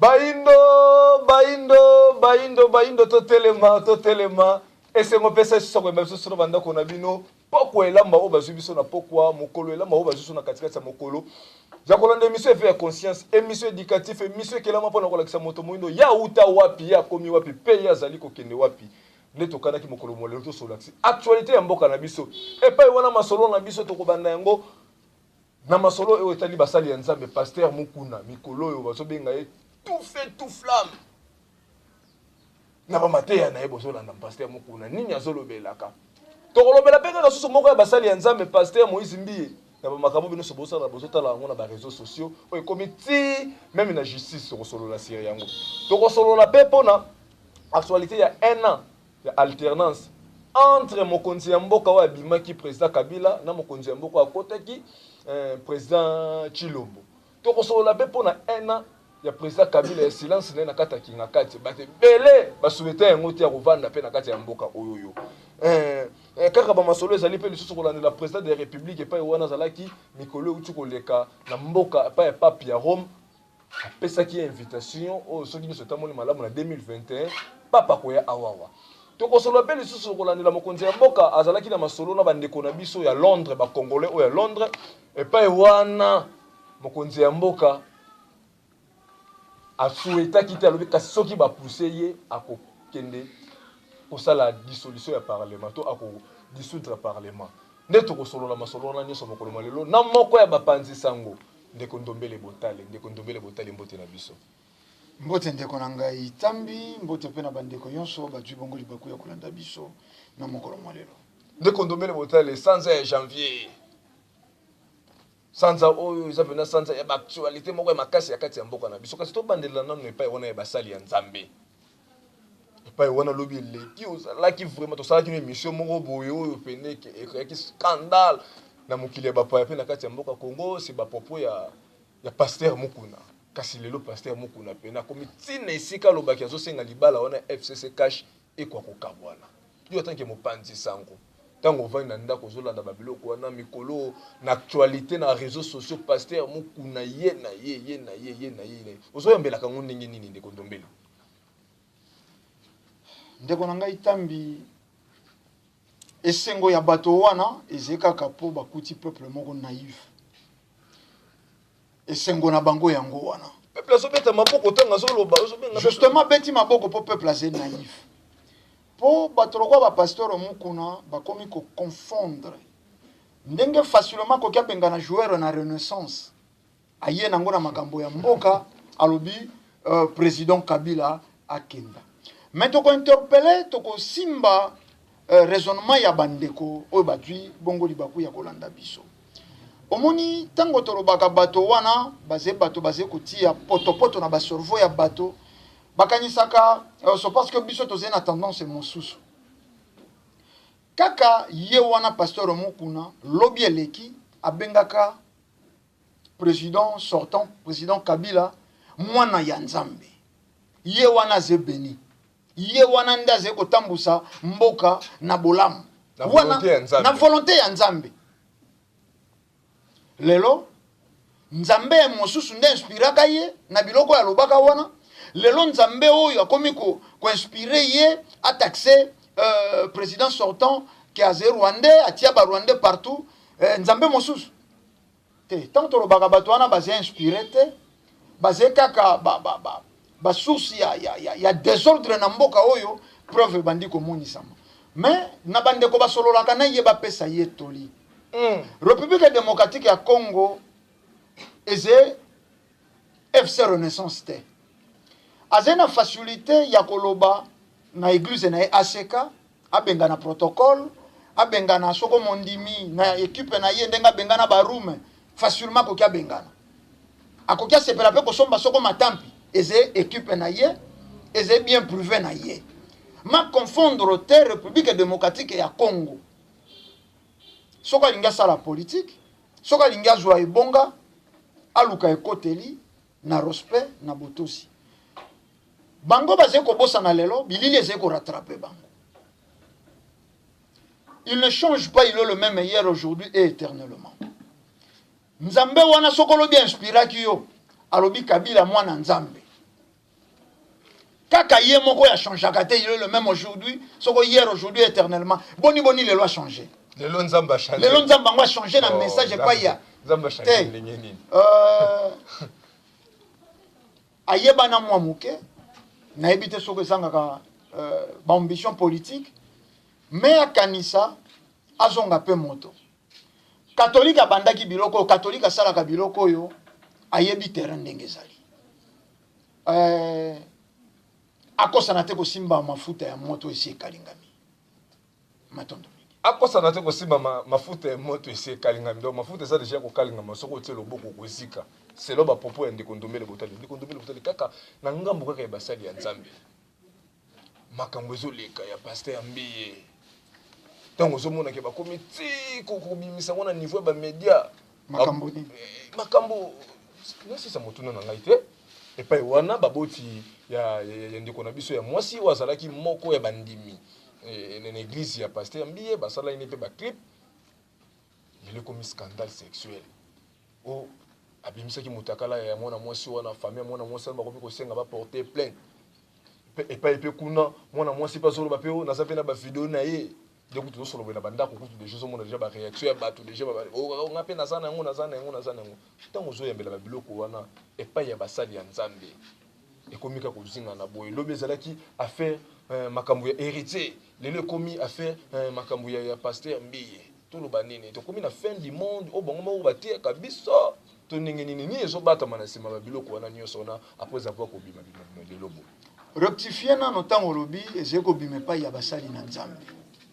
Bayindo, bayindo, bayindo, bayindo, totelema, totelema. Esengo pesa lisusu koyamba biso solo bandako na bino. Pokwa elamba oyo bazwi biso na pokwa, mokolo elamba oyo bazwi biso na katikati ya mokolo. Ya kolanda émission Effet ya conscience, émission éducative, émission ekelama mpona kolakisa moto moyindo ya uta wapi, ya akomi wapi, mpe ye azali kokende wapi. Nde tokanaki mokolo molelo tosolakisi actualité ya mboka na biso. Epai wana masolo na biso tokobanda yango na masolo oyo etali basali ya Nzambe. Pasteur Mukuna, mikolo oyo bazobenga ye tout feu tout flamme na bamateya na ye. Bozolanda pasteur Mukuna nini azolobelaka. Tokolobela mpe kaka susu moko ya basali ya Nzambe, pasteur Moïse Mbiye, na bamakambo bino nyonso bozosala, bozotala yango na baréseaux sociaux oyo ekomi ti même na justice. Tokosolola sur yango. Tokosolola mpe mpona actualité ya un an ya alternance entre mokonzi ya mboka oyo abimaki, président Kabila, na mokonzi ya mboka oyo akotaki, président Tshilombo. Tokosolola mpe mpona un an ya président Kabila ya silence na ye na kati ya kinga kati. Bato ebele basouhaiter yango te ya kovanda mpe na kati ya mboka oyo oyo kaka bamasolo ezali mpe lisusu kolandela président de la République epai wana azalaki mikolo euti koleka na mboka epai ya pape ya Rome. Apesaki ye invitation oyo soki nyonso etamoli malamu, na 2021 papa akoya awawa. Tokosolola mpe lisusu kolandela mokonzi ya mboka azalaki na masolo na bandeko na biso ya Londres, bacongolais oyo ya Londres. Epai wana mokonzi ya mboka asouhaitaki te, alobi kasi soki bapousser ye, akokende kosala dissolution ya parlement to akodissoudre parlement. Nde tokosolola masolo wana nyonso mokolo ma lelo na moko ya bapanzi sango, ndeko Ndombele Botale. Ndeko Ndombele Botale, mbote na biso. Mbote, ndeko na ngai Tambi. Mbote mpe na bandeko nyonso bazwi bongo libaku ya kolanda biso na mokolo mwa lelo. Ndeko Ndombele Botale, sanza ya janvier, sanza oyo eza mpenza sanza ya baactualité moko ya makasi ya kati ya mboka na biso. Kasi tobandelela nano epai wana ya basali ya Nzambe. Epai wana lobi eleki ozalaki vraiment, tosalaki no émission moko boye oyo pene ecréaki scandale na mokili ya bapaya mpe na kati ya mboka Congo. C'est bapropos ya pasteur Mukuna. Kasi lelo pasteur Mukuna pene akomi ntina esika alobaki azosenga libala wana FCC CACH ekwa kokabwana. Yo atanke mopanzi sango, ntango ovandi na ndako ozolanda babiloko wana mikolo na actualité na réseaux sociaux, pasteur Mukuna ye na ye, ye na ye, ye na ye na ye, ozoyambelaka yango ndenge nini, ndeko Ndombele? Ndeko na ngai Tambi, esengo ya bato wana ezali kaka mpo bakuti peuple moko naïf. Esengo na bango yango wana. Peuple azobeta maboko ntango azoloba, ozobenga. Justement, beti maboko mpo peuple aza naïf, mpo bato lokola bapasteur Mukuna bakomi koconfondre ndenge facilement akoki abenga na joueur na Renaissance, aye nango na makambo ya mboka, alobi président Kabila akenda. Mais tokointerpeller, tokosimba raisonnement ya bandeko oyo bazwi bongo libaku ya kolanda biso. Omoni, ntango tolobaka bato wana baze bato baze kotia potopoto na bacerveau ya bato, bakanisaka so parce que biso tozali na tendance mosusu. Kaka ye wana pasteur Mukuna, lobi eleki abengaka président sortant, président Kabila, mwana ya Nzambe. Ye wana aze béni, ye wana nde azali kotambusa mboka na bolamu. Na volonté ya Nzambe. Na volonté ya Nzambe. Lelo Nzambe ya mosusu nde inspiraka ye na biloko oyo alobaka wana. Lelo Nzambe oyo akomi koinspirer ye ataxer président sortant ke aze rwandais, atia barwandais partout. Nzambe mosusu te. Ntango tolobaka bato wana baza inspiré te, baza kaka basource ya désordre na mboka oyo, preuve ebandi komonisama. Mais na bandeko basololaka na ye, bapesa ye toli. République démocratique ya Congo eze FC Renaissance te. Aza na facilité ya koloba na église na ye ACK, abenga na protocole, abengana soko mondimi na équipe na ye ndenge abengana barume facilement. Akoki abengana, akoki asepela mpe kosomba soko matampi. Eze équipe na ye, eze bien privé na ye. Ma confondre te République démocratique ya Congo. Soki alingi asala politique, soki alingi azwa ebonga, aluka ekoteli na respect, na botosi. Bango bazali kobosana lelo, bilili ezali korattraper bango. Il ne change pas, il est le même hier, aujourd'hui et éternellement. Nzambe wana, soki olobi inspiraki yo, alobi Kabila mwana Nzambe. Kaka ye moko oyo achangeaka te, il est le même aujourd'hui, soko hier, aujourd'hui, éternellement. Boni boni lelo achange? Lelo Nzambe achange? Lelo Nzambe yango achange na message epai ya Nzambe achange ndenge nini? Ayebana mwa moke, nayebi te soki ezangaka baambition politique, mais akanisa azonga mpe moto. Katolike abandaki biloko oyo, katolike asalaka biloko oyo, ayebi terrain ndenge ezali. Akosana te kosimba mafuta ya moto esi ekalingami. Matondo mingi. Akosana te kosimba mafuta ya moto esi ekalingami. Donc mafuta eza deja kokalingama, soki otie loboko okozika, selon bapropos ya ndeko Ndombele Botali. Ndeko Ndombele Botali, kaka na ngambo kaka ya basali ya Nzambe, makambo ezoleka ya pasteur Mbiye, ntango ozomonake bakomi ti kobimisa yango na niveau ya bamédia. Makambo nini? Makambo nasisa motuna na ngai te. Epai wana baboti ya ndeko na biso ya mwasi oyo azalaki moko ya bandimi na église ya pasteur Mbiye, basalaki ne mpe baclip. Lelo ekomi scandale sexuel o abimisaki motakala ya mwana mwasi wana. Famille ya mwana mwasi wana bakomi kosenga baporter plainte epai mpe kuna. Mwana mwasi mpe azoloba mpe o naza mpe na bavideo na ye. Nde kutu tozosoloba na bandako kutu deja ozomona deja baréaction ya bato deja: nga mpe naza na yango, naza na yango, naza na yango. Ntango ozoyambela babiloko wana epai ya basali ya Nzambe, ekomi kaka kozinga na boye. Lobi ezalaki affaire makambo ya Héritier, lelo ekomi affaire makambo ya pasteur Mbiye. Toloba nini? Tokomi na fin du monde oyo bango moko batiaka biso to ndenge nini? Nini ezobatama na nsima babiloko wana nyonso wana après avoir kobima bima lelo boye? Rectifie nano. Ntango olobi ezali kobima epai ya basali na Nzambe,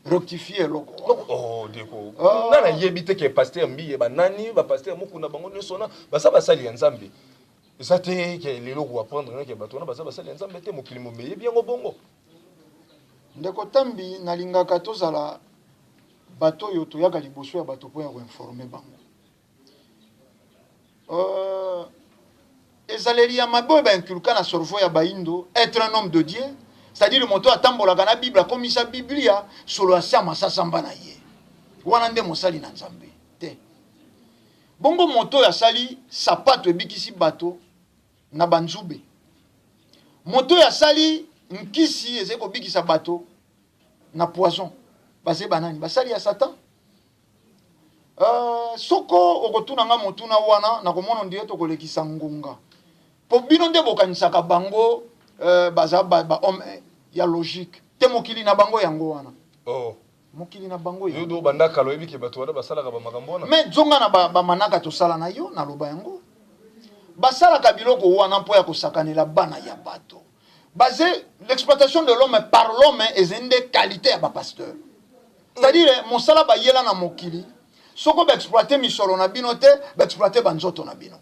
rectifie eloko wana. Oh, ndeko, nga nayebi te ke pasteur Mbiye, banani, bapasteur Mokuna, bango nyonso wana baza basali ya Nzambe. Eza te ke lelo koapprendre ke bato wana baza basali ya Nzambe te. Mokili mombe eyebi yango bongo. Ndeko Tambi, nalingaka tozala bato oyo toyaka liboso ya bato mpo ya koinformer bango. Ezaleli ya mabe oyo bainculqua na cerveau ya baindo, être un homme de Dieu, c'est-à-dire moto atambolaka na Bible, akomisa Biblia solo asia masasamba na ye, wana nde mosali na Nzambe te. Bongo moto oyo asali sapato ebikisi bato na banzube, moto oyo asali nkisi ezali kobikisa bato na poison, baze banani? Basali ya Satan? Soko okotuna nga motuna wana, nakomona ondire tokolekisa ngonga, mpo bino nde bokanisaka bango baza ba homme ya logique te. Mokili na bango yango wana. Oh. Mokili na bango. Yo do banda kala oyebi ke bato wana basalaka bamakambo wana. Mais zonga na bamanaka tosala na yo, naloba yango. Basalaka biloko wana mpo ya kosakanela bana ya bato. Baze l'exploitation de l'homme par l'homme ezali nde qualité ya bapasteur, c'est-à-dire mosala bayela na mokili. Soko baexploite misolo na bino te, baexploite banzoto na bino.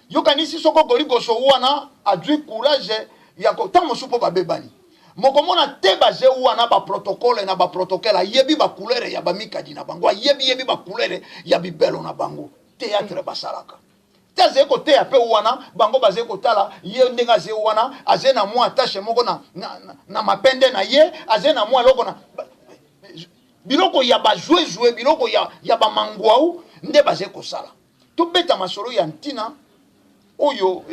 Yokanisi soko goligoso wana azwi courage ya ntango mosusu mpo babebani mokomona te, baze wana baprotocole na baprotocole, ayebi bacouleur ya bamikadi na bango, ayebi yebi bacouleur ya bibelo na bango. Théâtre basalaka te, azali koteya mpe wana bango bazali kotala ye ndenge azali wana, azali na mwa attache moko na mapende na ye, azali na mwa eloko na biloko ya bazwezwe, biloko ya bamangwau nde bazali kosala. Tobeta masolo ya ntina oyo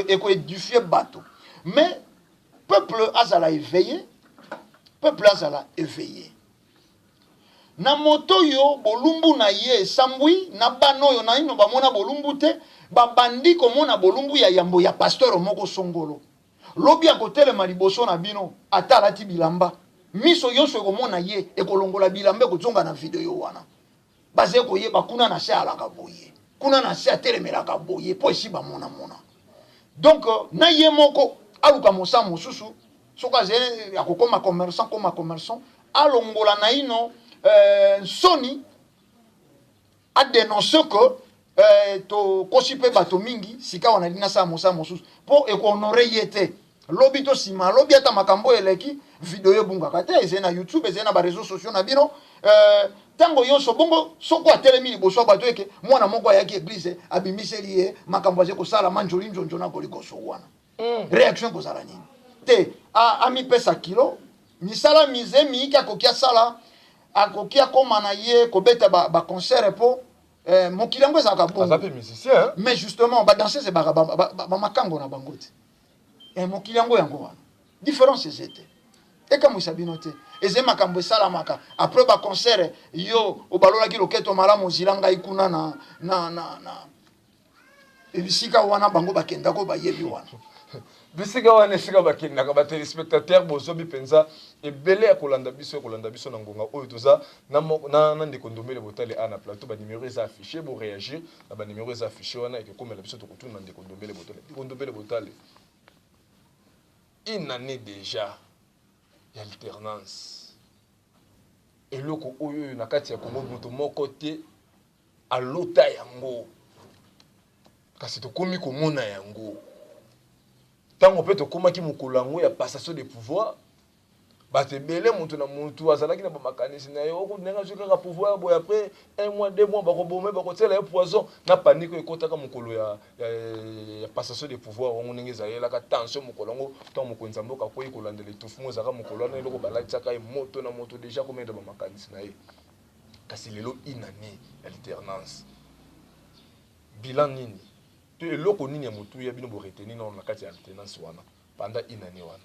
ekoédifie bato, mais peuple azala éveillé, peuple azala éveillé na moto oyo bolumbu na ye esambwi na bana oyo naino bamona bolumbu te, babandi komona bolumbu ya yambo ya pasteur moko songolo. Lobi akotelema liboso na bino, ata alati bilamba, miso nyonso ekomona ye, ekolongola bilamba, ekozonga na video wana. Bazali koyeba kuna na se alaka boye, kuna na se atelemelaka boye, mpo esi bamonamona. Donc na ye moko aluka mosala mosusu. Soki azali akokoma commerçant, koma commerçant, alongola naino nsoni adénonce que tokosi mpe bato mingi. Sika wana nalingi nasala mosala mosusu mpo ekohonore ye te lobi to nsima lobi. Ata makambo oyo eleki, video ebungaka te, ezali na YouTube, ezali na baréseaux sociaux na bino ntango nyonso. Bongo soko atelemi liboso ya bato eke mwana moko ayaki église, abimiseli ye makambo azali kosala manjoli njonjo na kolikoso wana, réaction ekozala nini? Te, amipesa kilo misala mize miyiki akoki asala, akoki akóma na ye kobeta baconcert mpo mokili yango ezalaka bongo. Aza mpe musicien. Mais justement, badanseuse ebaka bamakango na bango te. Mokili yango yango wana. Différence eza te. Ekamwisa bino te. Ezali makambo esalamaka après ba concert, yo obalolaki loketo malamu, ozila ngai kuna na na na na ebisika wana bango bakendako, bayebi wana. Bisika wana, esika bakendaka. Batéléspectateur, bozobi mpenza ebele ya kolanda biso, ya kolanda biso na ngonga oyo. Toza na ndeko Ndombele Botale a na plateau. Banimero eza affiché, boréagir na banimero eza affiché wana, ekokomela biso, tokotuna na ndeko Ndombele Botale. Ndeko Ndombele Botale, une année déjà ya alternance, eloko oyo oyo na kati ya Kongo moto moko te alota yango, kasi tokomi komona yango. Ntango mpe tokomaki mokolo yango ya passation de pouvoir, bato ebele, moto na motu azalaki na bamakanisi na ye. Ndenge azwi kaka pouvoir boye, après un mois, 2 mois, bakoboma, bakotiela ye poison. Na panique oyo ekɔtaka mokolo ya passation de pouvoir wango, ndenge ezalelaka tension mokolo yango, ntango mokonzi ya mboka akwei kolandela étouffement ezalaka mokolo wana, eloko balatiaka ye moto na moto déjà komenda bamakanisi na ye. Kasi lelo, une année ya alternance, bilan nini to eloko nini ya motuya bino boretenir nano na kati ya alternance wana pendant une année wana?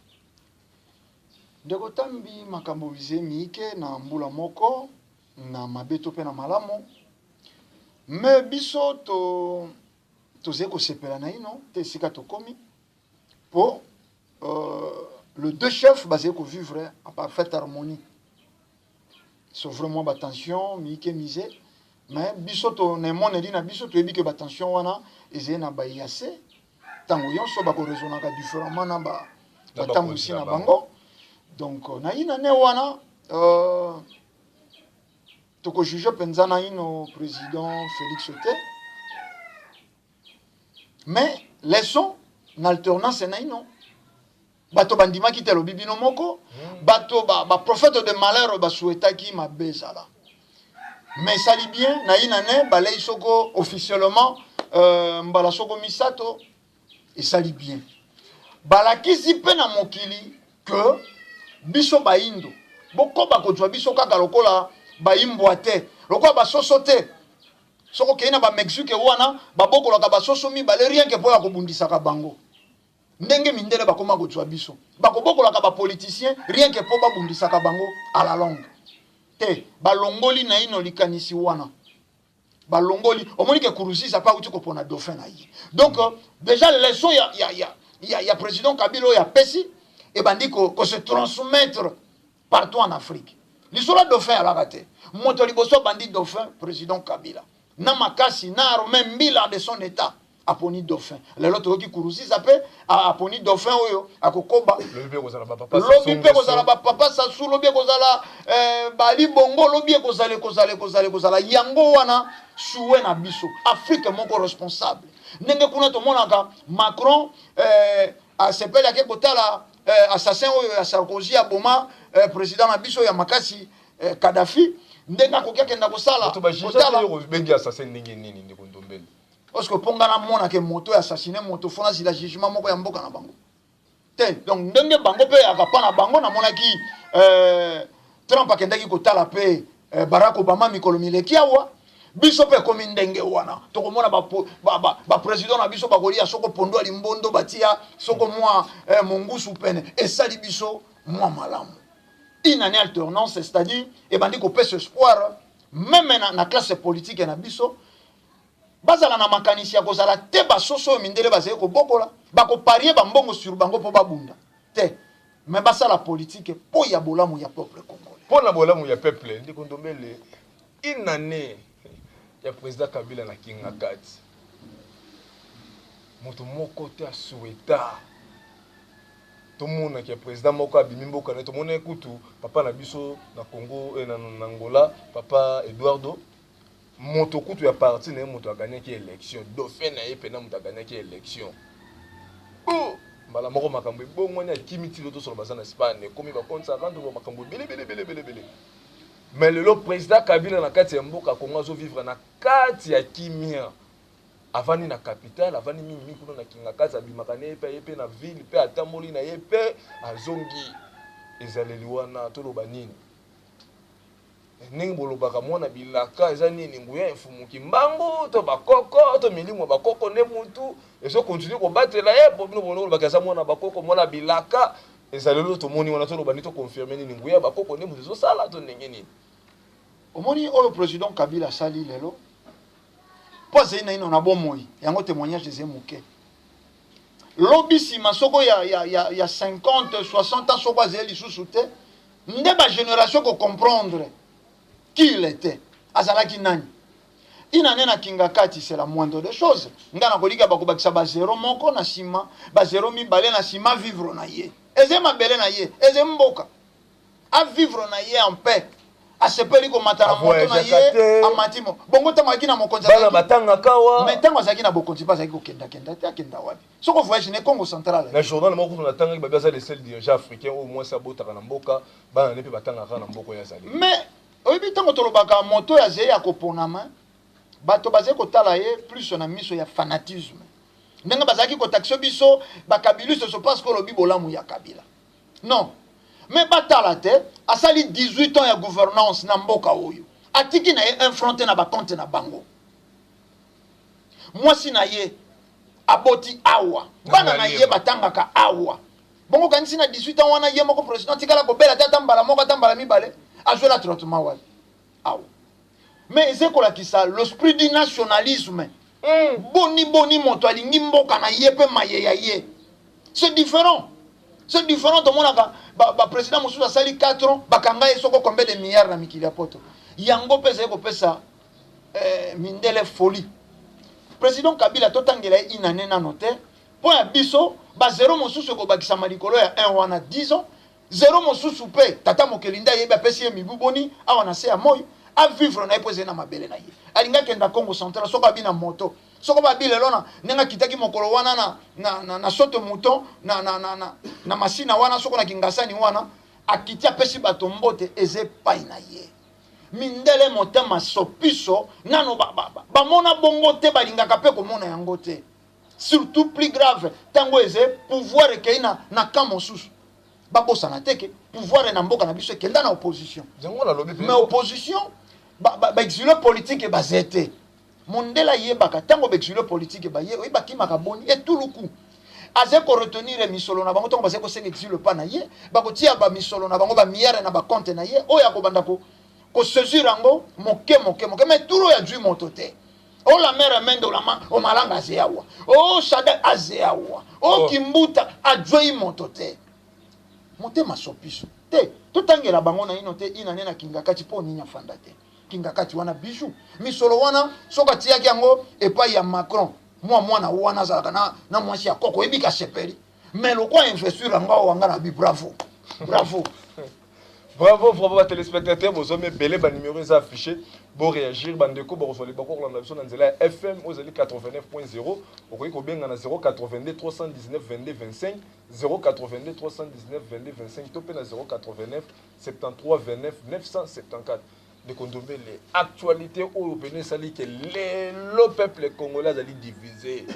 Ndeko Tambi, makambo bize miike na mbula moko, na mabe to mpe na malamu, me biso to tozali kosepela na ino te esika tokomi, mpo le deux chefs bazali kovivre en parfaite harmonie, sauf vraiment batension miike mise. Mais biso to na emoneli na biso, toyebi ke batension wana ezali na baIAC, ntango nyonso bakoraisonnaka différemment na batambusi na bango. Donc na ina ne wana tokojuge mpenza na ino président Félix te, mais leçon na alternance na ino, bato bandimaki te, alobi bino moko, bato baprophète de malheur basouhaitaki mabe ezala, mais esali bien na ye na ne balei soko officiellement mbala soko misato. Esali bien, balakisi mpe na mokili ke biso bayindo bokoba kozwa biso kaka lokola bayimbwa te, lokola basoso te. Soki okei na baMexique wana, babokolaka basoso mibale rien ke mpo ya kobundisaka bango. Ndenge mindele bakoma kozwa biso, bakobokolaka bapoliticien rien ke mpo babundisaka bango à la longue te. Balongoli naino likanisi wana, balongoli. Omoni ke Nkurunziza mpe auti kopona dauphin na ye. Donc déjà leçon ya président Kabila oyo apesi ebandi ko se transmettre partout en Afrique. Lisolo ya dauphin alaka te. Moto liboso abandi dauphin, président Kabila, na makasi na armée mbila de son état, aponi dauphin. Lelo toyoki Nkurunziza mpe aponi dauphin oyo akokoba. Lobi mpe kozala bapapa Sassou, lobi ekozala bali bongo, lobi ekozala, ekozala, ekozala, ekozala. Yango wana souhait na biso, Afrique moko responsable. Ndenge kuna tomonaka Macron asepeli ake kotala assassin oyo ya Sarkozy aboma président na biso ya makasi Kadhafi, ndenge akoki akenda kosala. Bengi assassin ndenge nini, ndeko Ndombele? Parce que mpo nga namonake moto oyo assassine moto, fo nazila jugement moko ya mboka na bango te. Donc ndenge bango mpe yaka mpa na bango, namonaki Trump akendaki kotala mpe Barack Obama mikolo mileki awa. Biso mpe ekomi ndenge wana, tokomona baprésident na biso bakolia soko pondo ya limbondo, batia soko mwa mongusu pene, esali biso mwa malamu. Une année alternance, c'est-à-dire ebandi kopesa espoir même na classe politique na biso, bazala na makanisi ya kozala te basoso oyo mindele bazali kobokola, bakoparier bambongo sur bango mpo babunda te, me basala politike mpo ya bolamu ya peuple congolais. Mpo na bolamu ya peuple. Ndeko Ndombele, une année ya président Kabila na kinga kati, moto moko te asouhaita tomonaki ya président moko abimi mboka na ye. Tomoni kutu papa na biso na Congo, na Angola, papa Eduardo, moto kutu ya parti na ye, moto aganyaki élection, dauphin na ye mpena moto aganyaki élection. Mbala moko makambo ebongwani, akimi tilo, tosolo baza na Espagne, ekomi bacompte à rendre, makambo ebele ebele ebele ebele ebele. Mais lelo président Kabila na kati ya mboka Kongo azovivre na kati ya kimia, avandi na capitale, avandi mingimingi kuna na Kingakati, abimaka na ye mpe aye mpe na ville mpe atamboli na ye mpe azongi. Ezaleli wana toloba nini? Ndenge bolobaka, mwana bilaka eza nini? Nguya efumuki mbangu to bakoko to milimo ya bakoko nde mutu ezokontinue kobatela ye? Po bino bolobaka eza mwana bakoko, mwana bilaka. Ezaleli oyo tomoni wana, toloba nini? Toconfirme nini? Nguya bakoko nde moto ezosala to ndenge nini? Omoni oyo président Kabila asali lelo, mpo azali naino na bomoi, yango témoignage eze moke. Lobi nsima, soko ya 50, 60 ans, soko azali lisusu te, nde bagénération kocomprendre qui il était, azalaki nani. Inane na Kingakati, c'est la moindre des choses. Nga na kolika bakobakisa bazero moko na nsima, bazero mibale na nsima. Vivre na ye, eze mabele na ye, eze mboka, avivre na ye en paix. Asepeli komata na moto na ye, amati mo bongo. Ntango azalaki na mokonzi, bana batangaka wa. Mais ntango azalaki na bokonzi mpe, azalaki kokendakenda te. Akenda wapi? Soko voyage ne Congo Central. Na journal moko kutu natangaki, babi aza le seul dirigeant africain oyo mwasi abotaka na mboka, bana ne mpe batangaka na mboka oyo azali. Mais oyebi, ntango tolobaka moto oyo azali ya koponama, bato bazali kotala ye plus na miso ya fanatisme, ndenge bazalaki kotaxer biso bakabiliste so parce que olobi bolamu ya Kabila. Non, mais batala te, asali 18 ans ya gouvernance na mboka oyo, atiki na ye un franc te na bacompte na bango. Mwasi na ye aboti awa, bana na ye batangaka awa. Bongo kanisi na 18 ans wana, ye moko président tikala kobela te, ata mbala moko, ata mbala mibale. Azwela traitement wapi? Awa. Mais eza kolakisa l'esprit du nationalisme. Boni boni moto alingi mboka na ye mpe maye ya ye, c'est différent, c'est différent. Tomonaka baprésident mosusu asali 4 ans, bakanga ye soko combien de milliards na mikili ya Poto. Yango mpe ezali kopesa mindele folie. Président Kabila, totangela ye inane nano te. Mpo ya biso, bazero mosusu ekobakisama likolo ya 1 wana, 10 ans, zero mosusu mpe. Tata mokeli nde ayebi apesi ye mibu boni awa na se ya moi. Avivre na ye mpo ezali na mabele na ye. Alingi akenda Congo Central, soko abi na moto, soko babi lelo na ndenge akitaki mokolo wana na saute mouton na Masina wana, soko na Kingasani wana, akiti, apesi bato mbote, eza epai na ye. Mindele motema sopiso nano bamona bongo te, balingaka mpe komona yango te. Surtout plus grave, ntango eze pouvoir ekei na camp mosusu. Babosana te ke pouvoir na mboka na biso ekenda na opposition. Yango nalobi. Mais opposition, baexilé politique baze te. Mondele ayebaka ntango baexilé politique baye, oyi bakimaka boni etuluku, aze koretenir misolo na bango. Ntango baze kosenga exil epa na ye, bakotia bamisolo na bango, bamilliards na bacompte na ye, oyo akobanda kosaisir yango moke moke moke. Mais turo oyo azwi moto te. O la mere mende olama omalanga aze awa, o Shada aze awa, o Kimbuta azwei moto te. Motema sopiso te. Totangela bango naino te inane na Kingakati. Mpo nini afanda te Kingakati wana? Bijou misolo wana, soki atiaki yango epai ya Macron, mwa mwana wana azalaka na mwasi ya koko, oyebi kasepeli. Mais lokwa investir yango awa, wanga na bi bravo, bravo. Bravo, bravo. Batéléspectateur, bozomi ebele, banuméro eza affiché, boréagir. Bandeko bakozwa libako kolanda biso na nzela ya FM oyo ezali 89.0. Okoki kobenga na 082 319 22 25, 082 319 22 25, to mpe na 089 73 29 974. Ndeko Ndombele, actualité oyo pene esali ke lelo peuple congolais azali divisé,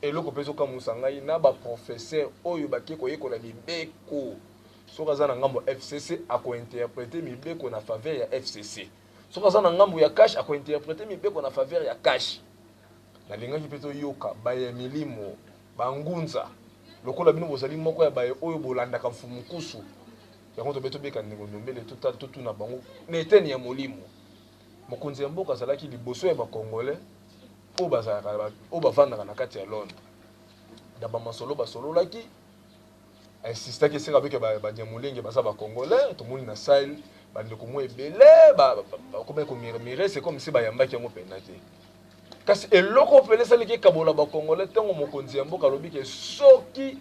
eloko mpe ezokamwisa ngai na baprofesseur oyo bake koyekola mibeko, soki aza na ngambo ya FCC, akointerprete mibeko na faveur ya FCC, soki aza na ngambo ya CACH, akointerprete mibeko na faveur ya CACH. Nalingaki mpe toyoka baye milimo bangunza lokola bino bozali moko ya baye oyo bolandaka Mfumu Nkusu. Yango tobe tobeka ndeko Ndombele, totuna bango na eteni ya molimo. Mokonzi ya mboka azalaki liboso ya bacongolais oyo bazalaka, oyo bavandaka na kati ya Londres, na bamasolo basololaki, insistaki esika beke Banyamulenge baza bacongolais. Tomoni na salle bandeko mwa ebele bakomaki komurmure, c'est comme si bayambaki yango mpena te. Kasi eloko mpena esaliki ekabola bacongolais, ntango mokonzi ya mboka alobi ke soki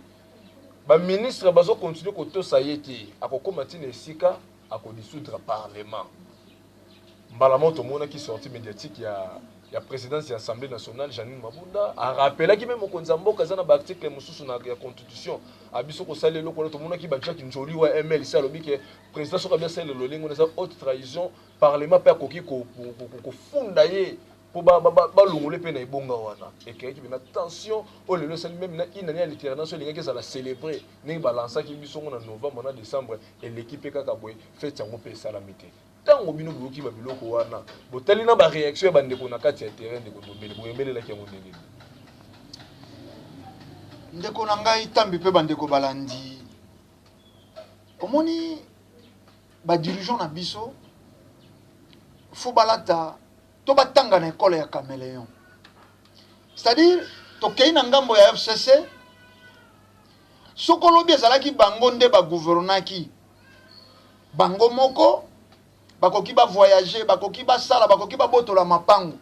baministre bazokontinue kotosa ye te, akokóma ntina esika akodissoudre parlement. Mbala moko tomonaki sortie médiatique ya présidence ya Assemblée nationale, Janine Mabunda, arapelaki mpe mokonzi ya mboka eza na baarticle mosusu na ya constitution abiso kosala eloko wana. Tomonaki bajacques Njoli wa MLC alobi ke président soki abi asala lolengo wana, eza haute trahison, parlement mpe akoki kofunda ye mpo balongole mpe na ebonga wana. Ekeyaki mpe na tension oyo lelo esali même na inani ya alternance oyo elingaki ezala célébré ndenge balansaki biso ngo na novembre, na décembre eleki mpe kaka boye, fête yango mpe esalami te. Ntango bino boyoki babiloko wana, botali na baréaction ya bandeko na kati ya terrain, ndeko Ndombele, boyembelelaki yango ndenge nini? Ndeko na ngai Tambi mpe bandeko balandi. Omoni, badirigeant na biso fo balata to batanga na ekole ya caméléon, c'est-à-dire tokei na ngambo ya FCC. Soki olobi ezalaki bango nde bagouvernaki bango moko, bakoki bavoyage, bakoki basala, bakoki babotola mapango.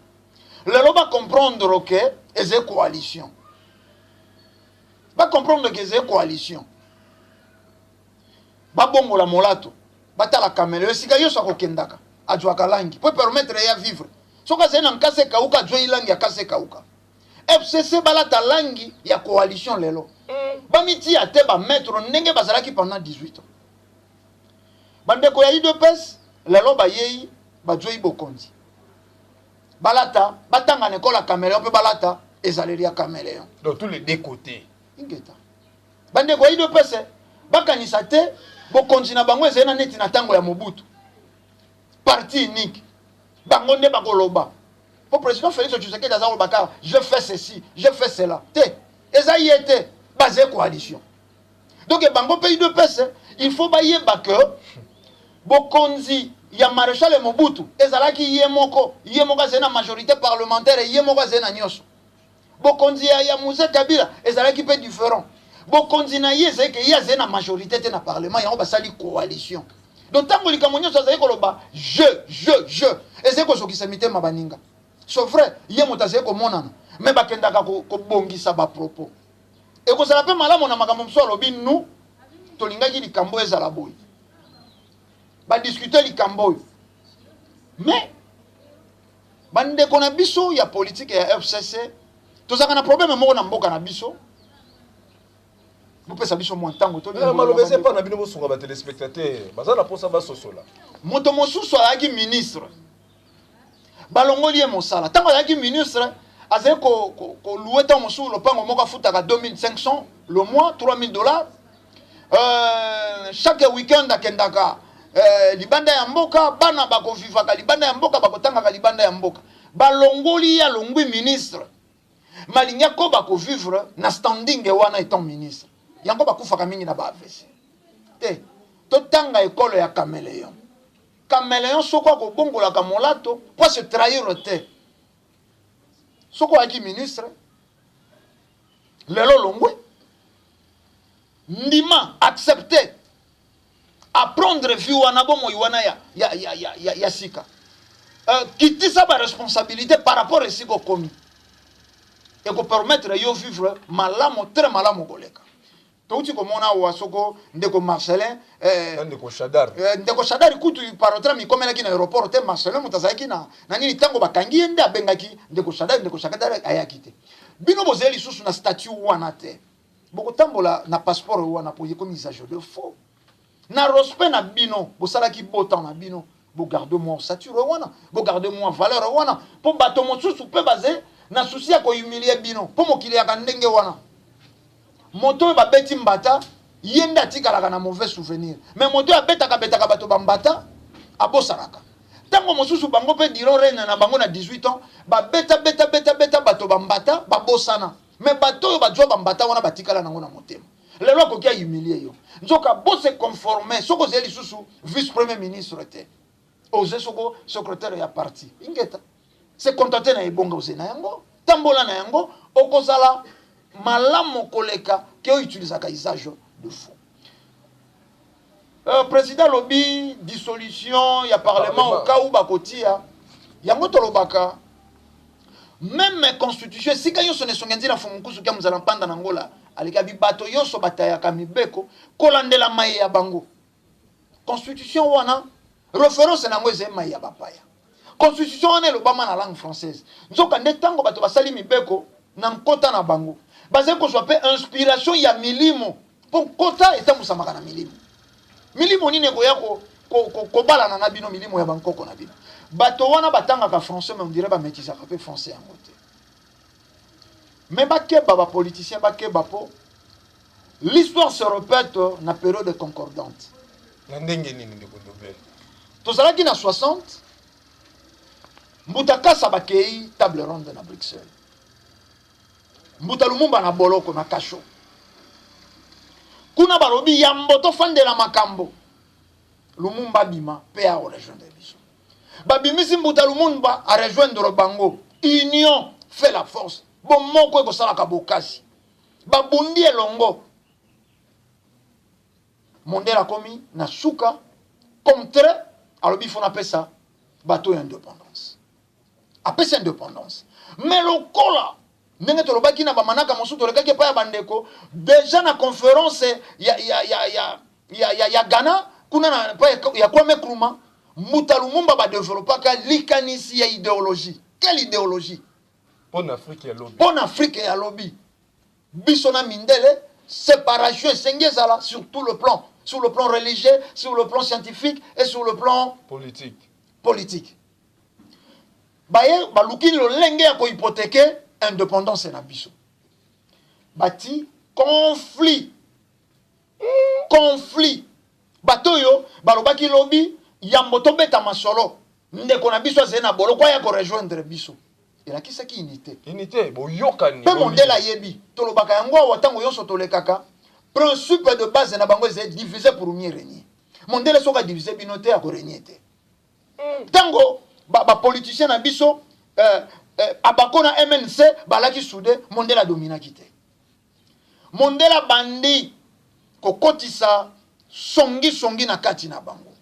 Lelo bacomprendre ke eza coalition, bacomprendre ke eza coalition, babongola molato, batala caméléon. Esika nyonso akokendaka, azwaka langi po permettre ya vivre. Soki azali na nkasa ekauka, azwei langi ya nkasa ekauka. FCC balata langi ya coalition lelo. Bamitia te bamaître ndenge bazalaki pendant 18 ans. Bandeko ya UDPS lelo bayei, bazwei bokonzi, balata, batanga na ekole ya caméléon mpe balata ezaleli ya caméléon. Donc tous les deux côtés. Ingeta. Bandeko ya UDPS bakanisa te bokonzi na bango ezali na neti na ntango ya Mobutu, parti unique, bango nde bakoloba po président Félix Tshisekedi aza koloba kaka: "Je fais ceci, je fais cela." Te, eza ye te, baza coalition. Donc bango mpe UDPS, il faut bayeba ke bokonzi ya maréchal Mobutu ezalaki ye moko, ye moko azali na majorité parlementaire, ye moko azali na nyonso. Bokonzi ya Mzee Kabila ezalaki mpe différent. Bokonzi na ye ezali ke ye azali na majorité te na parlement, yango basali coalition. Donc ntango likambo nyonso azali koloba "je, je, je", ezali kozokisa mitema baninga. C'est vrai, ye moto azali komonana, me bakendaka kobongisa bapropos. Ekozala mpe malamu na makambo mosusu alobi: "Nu tolingaki likambo ezala boye", badiscute likambo oyo. Mais bandeko na biso ya politike ya FCC, tozalaka na problème moko na mboka na biso. Bopesa biso mwa ntango. Maloba eza epa na bino, bosunga batéléspectateur, baza na mposa basosola. Moto mosusu azalaki ministre, balongoli ye mosala. Ntango azalaki ministre, azali kolouer ntango mosusu lopango moko, afutaka 2500 le mois, 3000 dollars. Chaque week-end akendaka libanda ya mboka, bana bakovivaka libanda ya mboka, bakotangaka libanda ya mboka. Balongoli ye, alongwi ministre, malingi akoba kovivre na standing wana étant ministre. Yango bakufaka mingi na ba AVC te. Totanga ekolo ya caméléon. Caméléon soko akobongolaka molato po se trahir te. Soki oyaki ministre lelo, longwe, ndima, accepte apprendre vie wana, bomoi wana ya sika. Kitisa baresponsabilité par rapport esika okomi, ekopermettre yo vivre malamu, très malamu koleka. Touti komona awa soko ndeko Marcelin ndeko Shadar. Ndeko Shadari kutu parotra mikomelaki na aéroport te. Marcelin moto azalaki na nini, ntango bakangi ye nde abengaki ndeko Shadari. Ndeko Shadari ayaki te. Bino bozali lisusu na statut wana te, bokotambola na passeport wana po ekomi usage de faux. Na respect na bino, bosalaki botan na bino, bogarde mwa ossature wana, bogarde mwa valeur wana, mpo bato mosusu mpe baze na souci ya kohumilie bino, mpo mokili yaka ndenge wana. Moto oyo babeti mbata, ye nde atikalaka na mauvais souvenir, mais moto oyo abetaka betaka bato bambata abosanaka. Ntango mosusu bango mpe durant règne na bango na 18 ans, babeta beta beta beta bato bambata, babosana, mais bato oyo bazwa bambata wana batikala nango na motema. Lelo akoki ahumilie yo. Nzoka bose conforme. Soki ozali lisusu vice premier ministre te, oze soko secrétaire ya parti, ingeta, se contente na ebonga oze na yango, tambola na yango, okozala malamu koleka ke oyo utilisaka usage de faux. Président alobi dissolution ya parlement au cas où bakotia yango. Tolobaka même constitution, esika nyonso na esongi nzela, mfumukusu kia mozala mpanda na ngola aleki bato nyonso batayaka mibeko kolandela mai ya bango. Constitution wana, référence na yango ezali mai ya bapaya. Constitution wana elobama na langue française. Nzoka nde ntango bato basali mibeko na nkota na bango, bazali kozwa mpe inspiration ya milimo, mpo nkota etambusamaka na milimo. Milimo nini ekoya kobalana na bino? Milimo ya bankoko na bino. Bato wana batangaka français, mais on dirait bamétisaka mpe français yango te. Mais bakeba, bapoliticien bakeba, mpo l'histoire se répète na période concordante. Na ndenge nini, ndeko Dobel? Tozalaki na 60, mbuta Kasa bakei table ronde na Bruxelles, mbuta Lumumba na boloko na kasho. Kuna balobi yambo tofandela makambo, Lumumba abima mpe arejoindre biso. Babimisi mbuta Lumumba arejoindre bango. Union fait la force, bomoko ekosalaka bokasi. Babundi elongo. Mondele akomi na suka contre, alobi fo napesa bato ya indépendance. Apesi indépendance, mais lokola ndenge tolobaki na bamanaka mosusu, tolekaki epai ya bandeko déjà na conférence ya Ghana kuna na epai ya Kwame Nkrumah, Mbuta Lumumba badevelopaka likanisi ya idéologie. Quelle idéologie? Mpo na Afrique ya lobi. Mpo na Afrique ya lobi. Biso na mindele, séparation esengi ezala sur tout le plan, sur le plan religieux, sur le plan scientifique et sur le plan politique. Politique. Baye baluki lolenge ya kohypothéquer indépendance na biso, bati conflit. Conflit, bato oyo balobaki lobi yambo tobeta masolo, ndeko na biso azali na boloko, aya korejoindre biso, elakisaki unité. Unité, boyokani. Mpe mondele ayebi, tolobaka yango awa ntango nyonso tolekaka, principe de base na bango ezali diviser pour mieux régner. Mondele soki adivise bino te, akorégner te. Ntango bapoliticien na biso abako na MNC balaki soudé, mondele adominaki te. Mondele abandi kokotisa songisongi na kati na bango.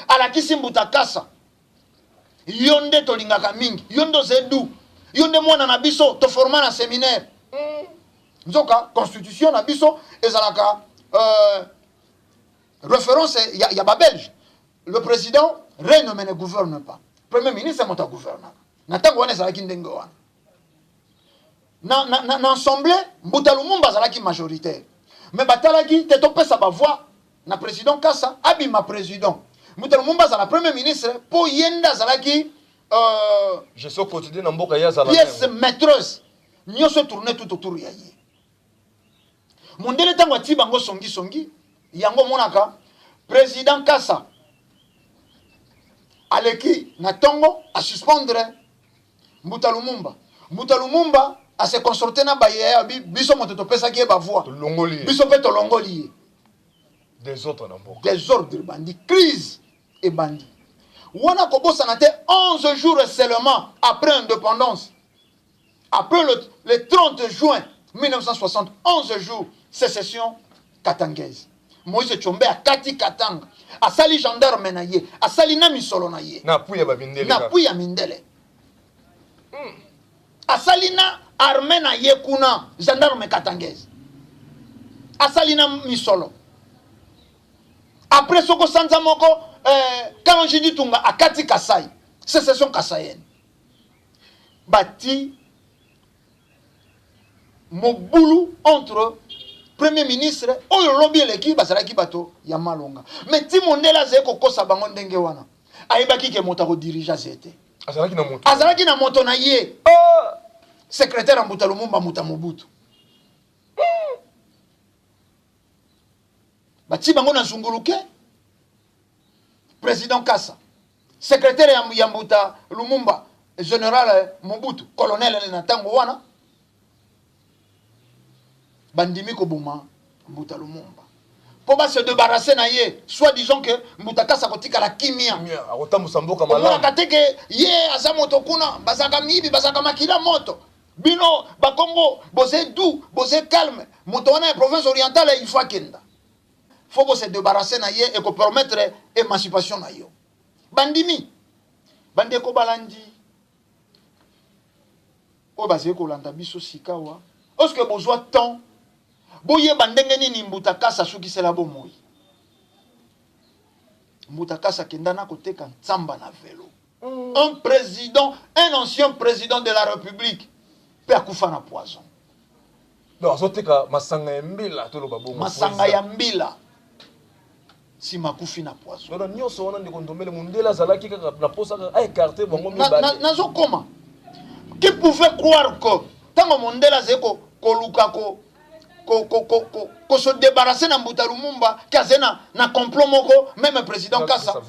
Alakisi mbuta Kasa: yo nde tolingaka mingi, yo nde oza edu, yo nde mwana na biso toforma na séminaire. Nzoka constitution na biso ezalaka référence ya babelge. Le président règne mais ne gouverne pas. Premier ministre moto agouvernaka. Na ntango wana ezalaki ndenge wana. Na assemblée, mbuta Lumumba azalaki majoritaire, mais batalaki te, topesa bavoix na président Kasa, abima président, mbuta Lumumba azala premier ministre, mpo ye nde azalaki gestion quotidien na mboka, ye azala pièce maîtresse. Nyonso tourne tout autour ya ye. Mondele ntango ati bango songisongi yango, omonaka président Kasa aleki na ntongo asuspendre mbuta Lumumba. Mbuta Lumumba ase consorte na bayeya biso, moto topesaki ye bavoix, tolongoli ye. Biso mpe tolongoli ye. Désordre na mboka. Désordre ebandi, crise ebandi wana. Kobosana te, 11 jours seulement après indépendance, après le 30 juin 1960, 11 jours, sécession katangaise. Moïse Tshombe akati Katanga, asali gendarme na ye, asali na misolo na ye. Na appui ya bamindele. Na appui ya mindele. Asali na armée na ye kuna, gendarme katangaise, asali na misolo. Après soko sanza moko, Kalonji Ditunga akati Kasai, sécession kasaïenne. Bati mobulu entre premier ministre oyo lobi eleki bazalaki bato ya malonga. Mais ti mondele azali kokosa bango ndenge wana, ayebaki ke moto akodirige azali te. Azalaki na moto. Azalaki na moto na ye. Ah! Secrétaire ya mbuta Lumumba, moto ya Mobutu. Batie bango na zunguluke. Président Kasa, secrétaire ya mbuta Lumumba, général Mobutu, colonel na ntango wana, bandimi koboma mbuta Lumumba mpo base débarrasse na ye, soit disant que mbuta Kasa kotikala kimia. Kimia, akotambusa mboka Omonaka malamu. te ke ye aza moto kuna, bazalaka miyibi, bazalaka makila moto. Bino bakongo boze doux, boze calme. Moto wana ya province orientale, il faut akenda, faut bose débarrasse na ye, ekopermettre émancipation na yo. Bandimi. Bandeko balandi oyo bazali kolanda biso sikawa, oske bozwa temps boyeba ndenge nini mbuta Kasa asukisela bomoi. Mbuta Kasa akenda na koteka ntsamba na velo. Un président, un ancien président de la République mpe akufa na poison. Donc azoteka masanga ya mbila, toloba bongo. Masanga ya mbila, nsima akufi na poison. Donc nyonso wana, ndeko Ndombele, mondele azalaki kaka na posa kaka aécarte bango mibale. Nazokoma. Qui pouvait croire que ntango mondele azali koluka kose débarrasser na mbuta Lumumba, ke azali na complot moko, même président Kasa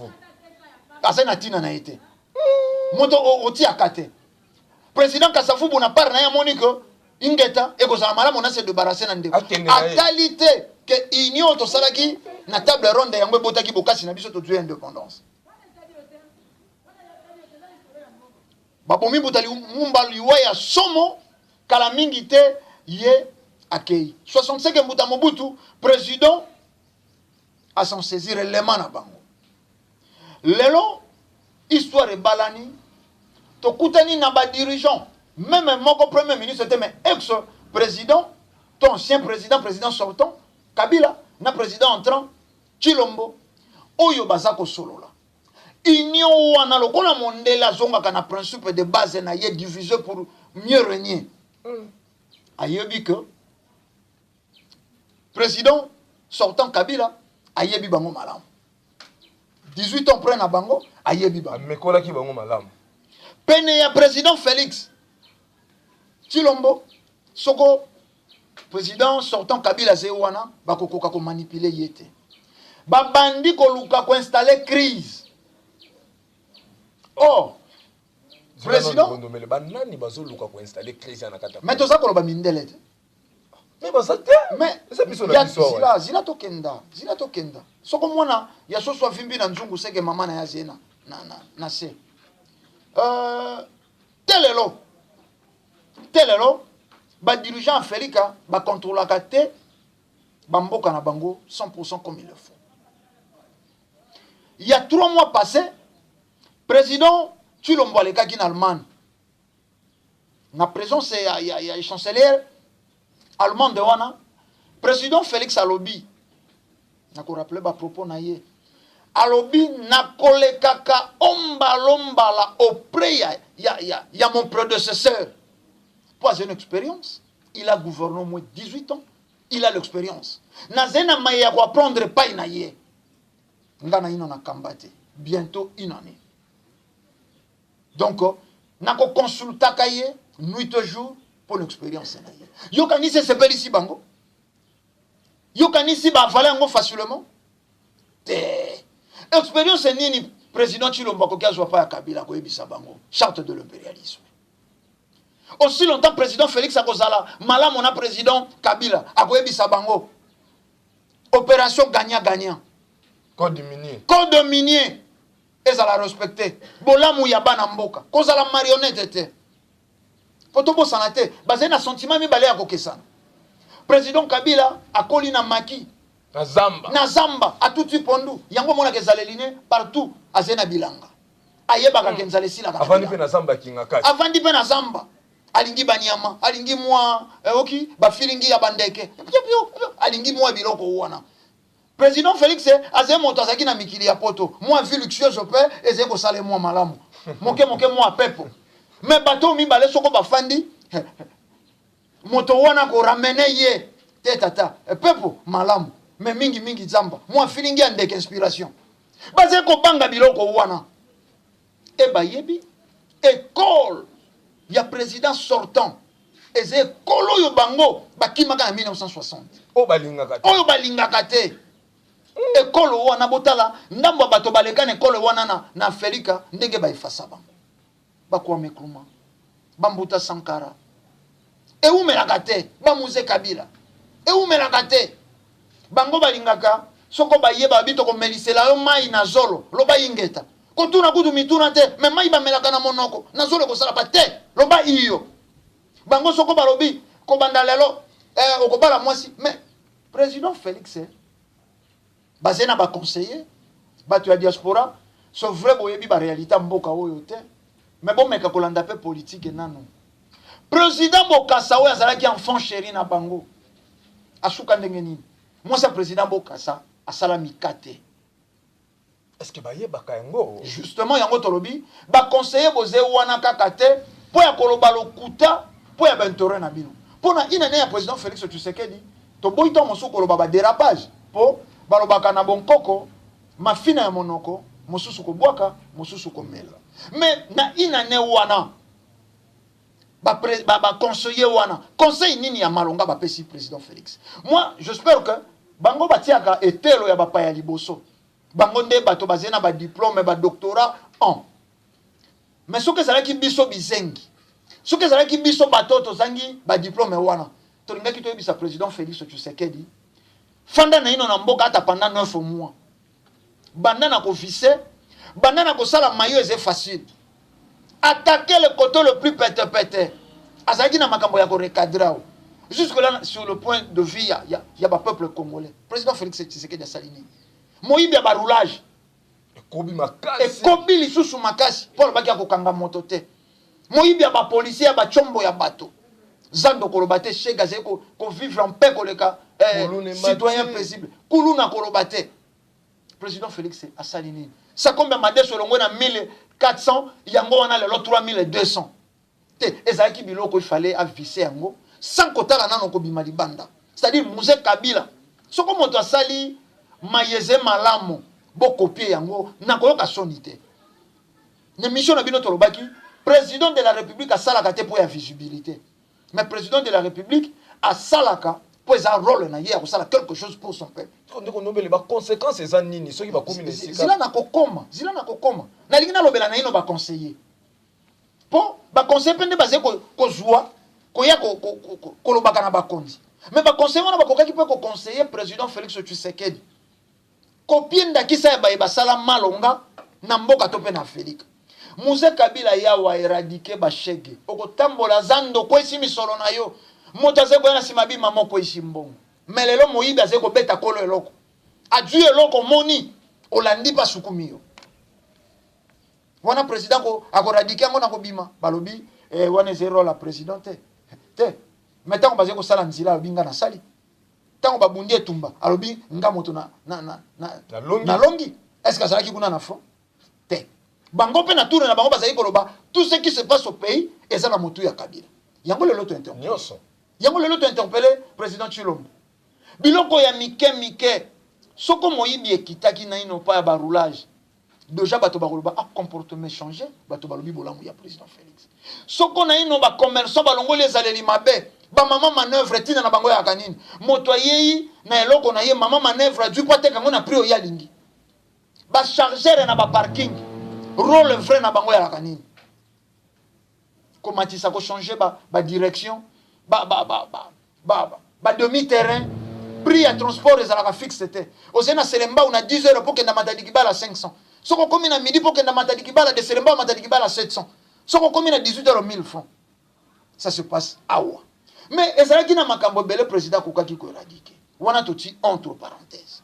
azali na ntina na ye te, moto otiaka te. Président Kasavubu na part na ye amoni ke ingeta ekozala malamu na se débarrasser na ndeko. Akende na ye. Atali te. Ke union tosalaki na table ronde yango ebotaki bokasi na biso, tozwi indépendance. Babomi Mbuta Lumumba liwa ya somo, kala mingi te ye akei. 65 Mbuta Mobutu président a s'en saisir elema na bango. Lelo histoire ebalani, tokutani na ba dirigeants, même moko premier ministre te, mais ex président to ancien président, président sortant Kabila na président entrant Tshilombo, oyo baza kosolola. Union wana, lokola mondele azongaka na principe de base na ye, diviser pour mieux régner, ayebi que président sortant Kabila ayebi bango malamu. 18 ans près na bango, ayebi bango. Amekolaki bango malamu. Pene ya président Félix Tshilombo, soko président sortant Kabila aze wana, bakokoka komanipuler ye te. Babandi koluka koinstaller crise. Or président Ndomele, banani bazoluka koinstaller crise ya na kati ya Mais toza koloba mindele te. Mais baza te. Mais eza biso na biso awa. Zila, zila, tokenda, zila, tokenda. Soko mwana ya soso avimbi na nzungu, seke mama na ye azie na se. Te lelo, te lelo, badirigeant Afrika bakontrolaka te bamboka na bango 100% comme il le faut. Il y a 3 mois passé, président Tshilombo alekaki na Allemagne na présence ya chancelière allemande wana. Président Félix alobi, nakorappeler bapropos na ye, alobi: "Nakolekaka ombalombala auprès ya mon prédécesseur po aza une expérience. Il a gouverné au moins 18 ans, il a l'expérience. Nazali na maye ya koapprendre epai na ye. Nga na ino nakamba te, bientôt une année. Donc nakoconsultaka ye nuit et jour mpo na expérience na ye." Yokanisi esepelisi bango? Yokanisi baavaler yango facilement te. Expérience nini président Tshilombo akoki azwa pa ya Kabila? Akoyebisa bango charte de l'impérialisme. Aussi longtemps président Félix akozala malamu na président Kabila, akoyebisa bango opération gagnant gagnant. Code minier. Code minier ezala respecté, bolamu ya bana mboka, kozala marionnette te. Po tobosana te, bazali na sentiment mibale ya kokesana. Président Kabila akoli na maki. Na zamba. Na zamba, atuti pondu. Yango omonaka ezaleli ne partout azali na bilanga, ayebaka ke nzala esilaka na Avandi bilanga. Mpe na zamba akinga kati. Avandi mpe na zamba, alingi banyama, alingi mwa oki bafilingi ya bandeke. Pio, pio, pio, alingi mwa biloko wana. Président Félix azali moto azalaki na mikili ya poto, mwa vie luxueuse mpe ezali kosala ye mwa malamu moke moke, mwa pepo. Mais bato oyo mibale, soko bafandi, moto wana koramener ye te. Tata, pepo malamu, mais mingimingi zamba, mwa filingi ya ndeke, inspiration. Bazali kobanga biloko wana. E bayebi école ya président sortant eza ekolo oyo bango bakimaka na 1960. Oyo balingaka te. Oyo balingaka te, ekolo wana. Botala ndambo ya bato baleka na ekolo wana na Afrika, ndenge baefasa bango, bakwame Nkrumah, bambuta Sankara, ewumelaka te, bamuze Kabila, ewumelaka te. Bango balingaka soko bayeba babi tokomelisela yo mai na zolo, loba ingeta. Kotuna kutu mituna te, mais mai bamelaka na monoko, na zolo ekosala pa te, loba iyo. Bango soko balobi kobanda lelo okobala mwasi. Mais président Félix, bazali na baconseiller, bato ya diaspora. C'est vrai, boyebi baréalité ya mboka oyo te, mais bomeka kolanda mpe politike nano. Président Bokasa oyo azalaki enfant chéri na bango, asuka ndenge nini? Mwasi ya président Bokasa asala mikate. Est ce que bayebaka yango? Justement, yango tolobi, baconseiller boze wana kaka te mpo ya koloba lokuta mpo ya baintérêt na bino. Mpo na inane ya président Félix Tshisekedi, toboyi ntango mosusu koloba badérapage, mpo balobaka na bonkoko, mafina ya monoko mosusu kobwaka, mosusu komela. Mais na inane wana, baconseiller ba wana, conseil nini ya malonga bapesi président Félix? Moi, j'espère que bango batiaka etelo ya bapaya liboso. Bango nde bato bazali na badiplôme, badoctorat en. Mais soki ezalaki biso bizengi, soki ezalaki biso bato oyo tozangi badiplôme wana, tolingaki toyebisa président Félix Tshisekedi. Fanda naino na mboka ata pendant 9 mois. Banda na kovise, banda na kosala mayo eze facile. Attaquer le coteau le plus pete-pete. Azalaki na makambo ya korecadre awa. Jusque là, sur le point de vue ya ba peuple congolais. Président Félix Tshisekedi asali nini? Moyibi ya ba roulage. Ekobi makasi. Ekobi lisusu makasi. Mpo alobaki akokanga moto te. Moyibi ya ba policier ya ba tshombo ya bato. Zando koloba te, Shega azali ko vivre en paix koleka citoyen paisible. Kuluna koloba te. Président Félix asali nini? Sakombe madeso elongwe na 1400 yango wana lelo 3200. Te, ezalaki biloko il fallait avisser yango sans kotala nano kobima libanda. C'est-à-dire Mzee Kabila soko moto asali mayeze malamu bokopie yango nakoyoka soni te. Na mission na bino tolobaki président de la République asalaka te po ya visibilité. Mais président de la République asalaka po eza rôle na ye ya kosala quelque chose pour son peuple. Ndeko Ndombele, ba conséquences eza nini soki bakomi na esika? Zila na kokoma, zila na kokoma. Nalingi nalobela na ino ba conseiller. Po ba conseiller pe nde bazali kozwa koya kolobaka na bakonzi. Mais ba conseiller wana bakokaki pe ko conseiller président Félix Tshisekedi. Kopie ndakisa ya baye basala malonga na mboka to pe na Afrika. Mzee Kabila yawa éradiquer ba shege. Okotambola zando kwesi misolo na yo. Moto azali koya na sima bi mama okwesi mbongo. Mais lelo moyibi azali kobeta kolo eloko. Adui eloko moni olandi pa sukumi yo. Wana président ko akoradike yango na kobima balobi wana ezali rôle ya président te. Te. Mais tango bazali kosala nzela alobi nga nasali. Tango babundi etumba alobi nga moto na longi. Est-ce que azalaki kuna na front? Te. Bango pe na tour na bango bazali koloba tout ce qui se passe au pays eza na motu ya Kabila. Yango lelo to interpellé. Nyonso. Yango lelo to interpellé président Tshilombo. Biloko ya mike mike soko moyibi ekitaki na ino pa ya ba roulage. Déjà bato bakoloba ah comportement changé, bato balobi bolamu ya président Félix. Soko na ino ba commerçant balongoli ezaleli mabe, ba mama manœuvre tina na bango ya kanini. Moto ayei na eloko na ye mama manœuvre adui po ateka ngo na prix oyo alingi. Ba chargeur na ba parking rôle vrai na bango ya kanini. Komatisa ko changer ba direction, ba demi terrain, prix ya transport ezalaka fixe te. Ozali na Selembao na 10 heures po kenda Matadi Kibala 500. Soko komi na midi po kenda Matadi Kibala de Selembao Matadi Kibala 700. Soko komi na 18 heures 1000 francs. Ça se passe awa. Mais ezalaki na makambo ebele président akokaki ko éradiquer. Wana toti entre parenthèses.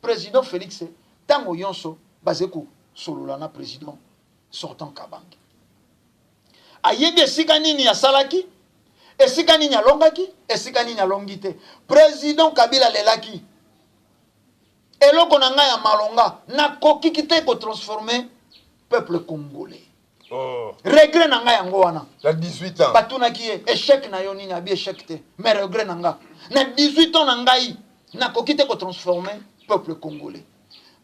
Président Félix tango yonso bazali kosolola na président sortant Kabange. Ayebi esika nini asalaki, esika nini alongaki, esika nini alongi te. Président Kabila lelaki. Eloko na ngai ya malonga, nakoki te ko transformer peuple congolais. Oh. Regret na ngai yango wana. Na 18 ans. Batunaki ye, échec na yo nini, abi échec te. Mais regret na nga. Na 18 ans na ngai, nakoki te ko transformer peuple congolais.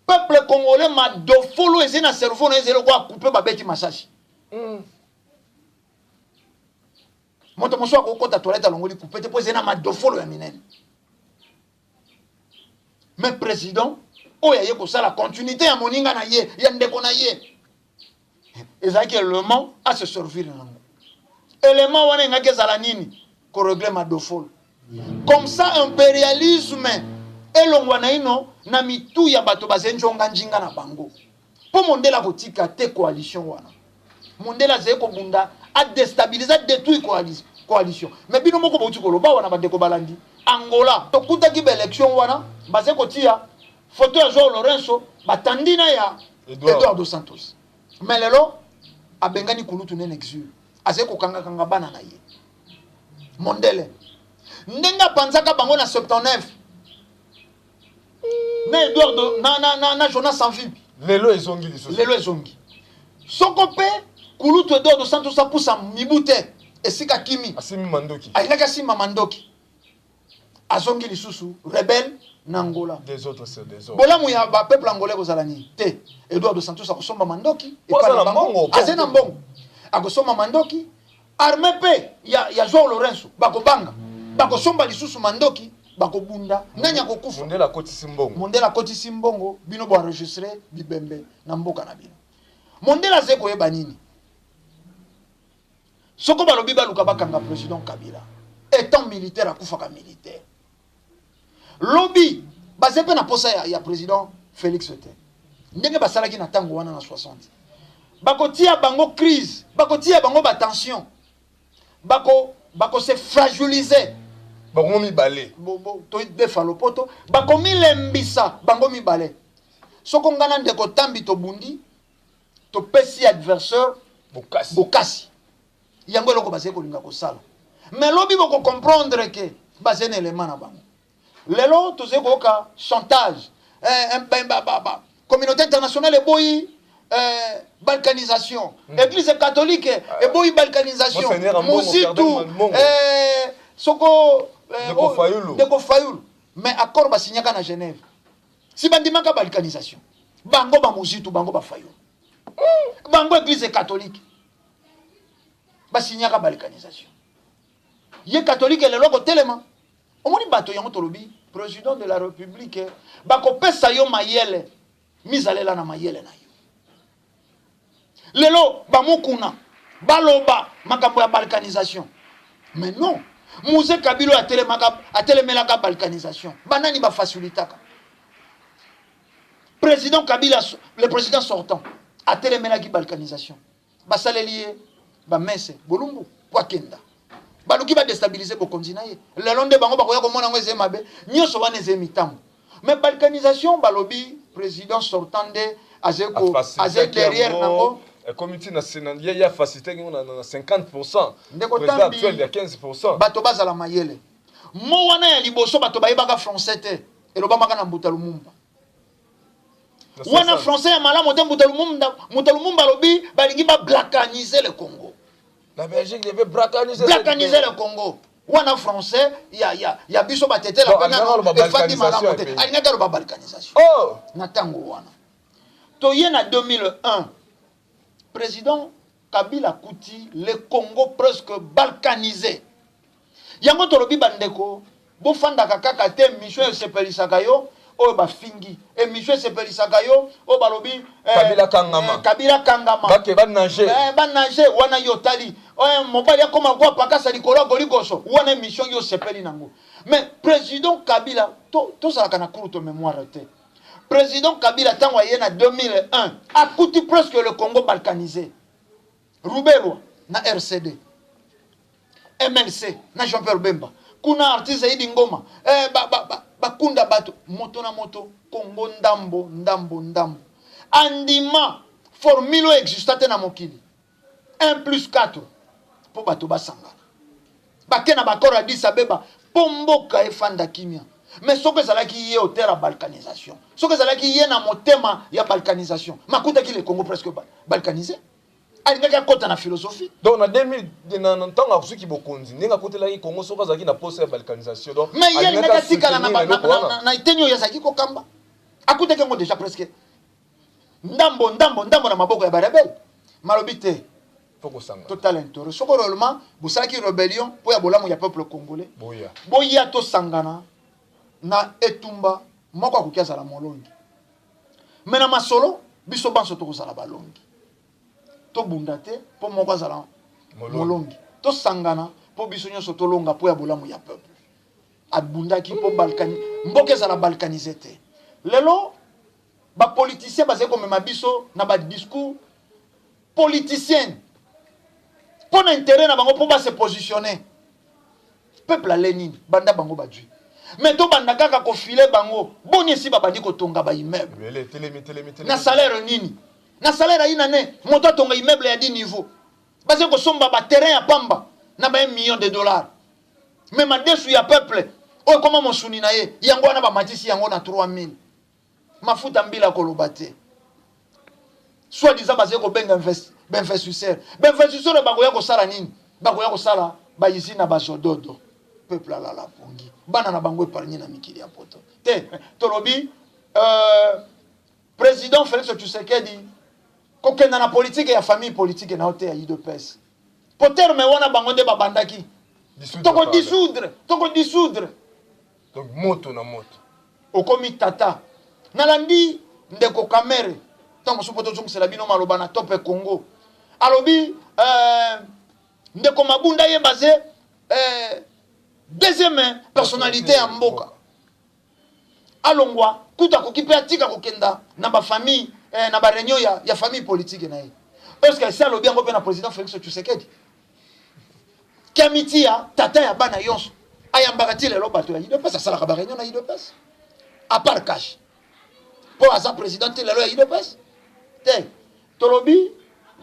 Peuple congolais madofolo eze na cerveau na ezele kwa couper babeti masasi. Moto mosusu akokota toilette alongoli couper te po eze na madofolo ya minene. Mais président oyo aye kosala continuité ya moninga na ye, ya ndeko na ye. Ezalaki élément à se servir na yango. Élément wana engaki ezala nini? Ko régler madofolo. Comme ça impérialisme elongwa na ino na mitu ya bato baze njonga njinga na bango. Po mondela kotika te coalition wana. Mondela azali kobunda a déstabiliser, a détruire coalition. Mais bino moko bouti koloba wana bandeko balandi. Angola tokutaki ba élection wana baze kotia photo ya João Lourenço batandi na ya Eduardo Santos. Mais lelo abengani kulutu nene exil. Azali kokanga kanga bana na ye. Mondele ndenge apanzaka bango na 79 na Eduardo na Jonas Savimbi. Lelo ezongi lisusu. Lelo ezongi. Soko pe kulutu Eduardo Santos apusa mibu te esika kimi. Asimi mandoki. Alingaki asimba mandoki. Azongi lisusu rebelle na Angola. Des autres, c'est des autres. Bolamu ya ba peuple angolais kozala nini? Te. Eduardo Santos akosomba mandoki. Po aza Epai na na bango. mbongo, po. Aza na mbongo. Akosomba mandoki. Armée pe ya João Lourenço bakobanga. Bakosomba lisusu mandoki, bakobunda. Nani akokufa? Mondele akotisi mbongo. Mondele akotisi mbongo, bino bo enregistrer bibembe na mboka na bino. Mondele aze koyeba nini? Soko balobi baluka bakanga président Kabila. Étant militaire akufaka militaire. Lobi baze mpe na posa ya président Félix te. Ndenge basalaki na ntango wana na 60, bakotia bango crise, bakotia bango batension, bako se fragiliser. Bango mibale. Todefa lopoto, bakomilembisa bango mibale. Soko nga na ndeko Tambi tobundi, topesi adversaire bokasi. Bokasi yango eloko bazali kolinga kosala. Mais lobi bokocomprendre ke baza na élément na bango. Lelo tozali koyoka chantage, communauté internationale eboyi balkanisation, Église catholique eboyi balkanisation, Monseigneur Ambongo, Mozitu, Cardinal Ambongo. Soko Ndeko Fayulu. Ndeko Fayulu. Mais accord basignaka na Genève, si bandimaka balkanisation, bango bamozitu, bango bafayulu, bango Église catholique basignaka balkanisation, ye catholique lelo kotelema. Omoni bato yango, tolobi président de la République bakopesa yo mayele, mizalela na mayele na yo. Lelo bamokuna baloba makambo ya balkanisation, mais non, Mzee Kabila atelemaka, atelemelaka balkanisation. Banani bafacilitaka? Président Kabila, le président sortant, atelemelaki balkanisation. Basaleli ye bamese bolumbu po akenda, baluki badéstabiliser bokonzi na ye. Lelo nde bango bakoya komona yango eza mabe. Nyonso wana eza mitambo. Mais balkanisation, balobi président sortant nde aze derrière nango. Ekomi ntina ye afacilité yango na 50. Ndeko Président Tambi, actuel ya 15. Bato bazala mayele. Mo wana ya liboso, bato bayebaka français te, elobamaka na Mbuta Lumumba. Na wana 60. Français ya malamu te. Mbuta Lumumba, Mbuta Lumumba alobi balingi babalkaniser le Congo. La Belgique devait balkaniser. Balkaniser le Congo wana, français ya biso batetela Donc, mpe alingaka nano aloba efandi malamu balkanisation te. ya pays. Alingaki aloba balkanisation. Oh. Na ntango wana, toye na 2001, président Kabila akuti le Congo presque balkanisé. Yango tolobi, bandeko, bofandaka kaka te. Émission esepelisaka yo, oyo bafingi, émission esepelisaka yo, oyo balobi Kabila kangama. Kabila kangama. Bake banage. Banage wana, yo otali mobali akoma kwa pakasa likolo ya golikoso wana, émission yo osepeli nango. Mais président Kabila, tozalaka na courte mémoire te. Président Kabila, ntango aye na 2001, akuti presque le Congo balkanisé. Ruberwa na RCD, MLC na Jean Pierre Bemba kuna, artiste Idi Ngoma, bakunda bato moto na moto. Congo ndambo ndambo ndambo. Andima formule oyo exista te na mokili, 1 plus 4, mpo bato basangana, bake na baaccord Addis Abeba mpo mboka efanda kimia. Mais soki ezalaki ye auteur ya balkanisation, soki ezalaki ye na motema ya balkanisation, makutaki le Congo presque balkanisé, alingaki akɔta na philosophie. Donc na 2000, na ntango azuki bokonzi, ndenge akotelaki Congo, soki azalaki na posa ya balkanisation, donc Mais ye alingaki atikala asoutenir eloko wana. na eteni oyo azalaki kokamba. Akutaki yango déjà presque ndambo ndambo ndambo na maboko ya barebelles. Malobi te. Faut kosanga. Totala intérêt. Soko réellement bosalaki rébellion mpo ya bolamu ya peuple congolais, boya. Boya tosangana na etumba moko. Akoki azala molongi, me na masolo biso banso tokozala balongi. Tobunda te mpo moko azala molongi. Molongi, tosangana mpo biso nyonso tolonga mpo ya bolamu ya peuple. Abundaki mpo balkani, mboka ezala balkanisé te. Lelo bapoliticien bazali komema biso na badiscours politicien mpo na intérêt na bango, mpo base positionner. Peuple ale nini? Banda bango bazwi, mais tobanda kaka kofiler bango. Boni esi babandi kotonga baimmeuble? Ebele telemi telemi telemi. Na salaire nini? Na salaire ayina ne moto atonga immeuble ya 10 niveau? Bazali kosomba baterrain ya pamba na ba 1 million de dollars, mais madesu ya peuple oyo ekoma mosuni na ye, yango wana bamatisi yango na 3000. Mafuta mbila koloba te. Soit disant bazali kobenga bainvestisseur. Bainvestisseur bakoya kosala nini? Bakoya kosala bausine na bazododo. Peuple alala pongi, bana na bango épargne na mikili ya poto te. Tolobi président Félix Tshisekedi, kokenda na politike ya famille politique na yo te ya UDPS, po terme wana bango nde babandaki. Dissoudre. Tokodissoudre, tokodissoudre. Donc moto na moto. Okomi tata. Nalandi ndeko Kamerhe ntango mosusu, mpo tozongisela bino maloba na Tope Congo, alobi ndeko Mabunda ye baze deuxième personnalité ya mboka. Alongwa kutu akoki mpe atika kokenda na ba famille eh, na ba réunion ya, ya famille politique na ye. Est-ce que esi alobi yango mpe na président Félix Tshisekedi? Kiamitia tata ya bana yonso ayambaka ti lelo bato ya UDPS, asalaka ba réunion na UDPS à part cash mpo aza président ti lelo ya UDPS te. Tolobi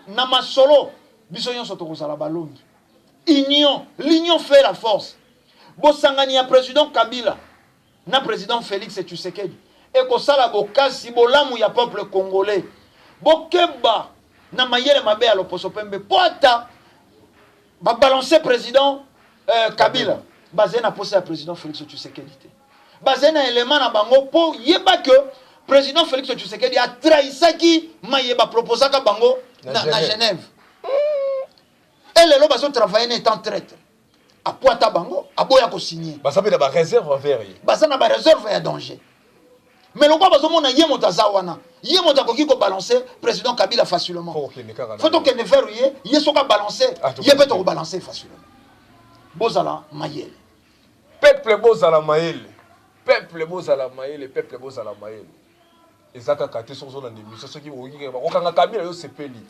na masolo biso nyonso tokozala balongi. Union, l'union fait la force. Bosangani ya président Kabila na président Félix Tshisekedi ekosala bokasi bolamu ya peuple congolais. Bokeba na mayele mabe ya loposo pembe po ata ba balancer président Kabila, bazali na posa ya président Félix Tshisekedi te, bazali na élément na bango po yeba que président Félix Tshisekedi atrahisaki maye baproposaka bango na Genève. E lelo bazotravaille na étant traître, apwata bango, aboya kosigner. Baza mpe na baréserve envers ye. Baza na baréserve ya danger, mais lokola bazomona ye moto aza wana, ye moto akoki kobalancer président Kabila facilement. Fo kokende kaka na Fo tokende vers ye. Ye soki abalance, Ah, ye mpe tokobalance facilement. Bozala mayele. Peuple, bozala mayele. Peuple, bozala mayele. Peuple, bozala mayele. Eza kaka te soki ozolanda émission, soki okoki kaka okanga Kabila, yo sepeli